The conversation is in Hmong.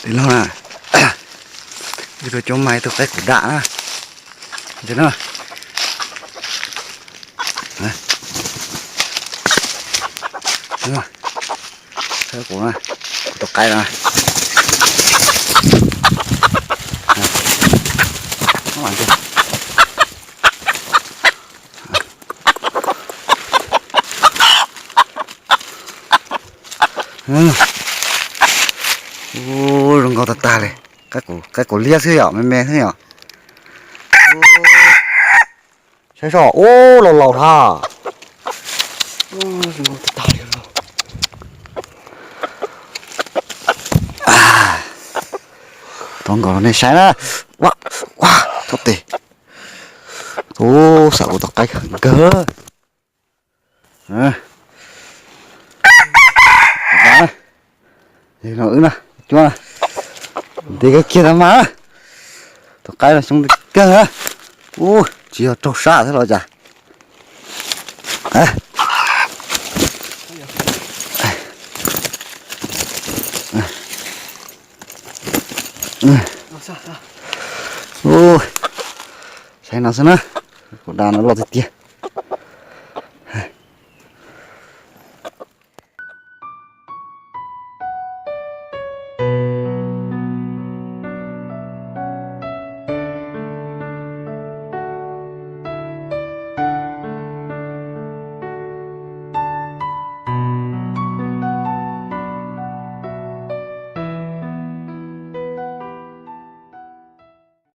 Ib los na, ib tug coob mas ib tug qaib qus dam na. Ntsia na. Qaib qus na, kuv tus qaib na. Ub, zoo nkauj tag tag li. Qaib qus liab xwb yom, me me xwb yom. Saib soj, ub, laus laus dhau. Zoo nkauj tag tag li. Thov nkaus rau nej saib na. Ua, ua, thov tes. Ub, xam kuv tus qaib kawg. No wb na, cuab na, ntev kawg kiag tag mas. Tus qaib no xyoob kawg. Ub, tsis yog raug sab thiab los cas. Ub, saib no xwb na, kuv da no loj tiag tiag.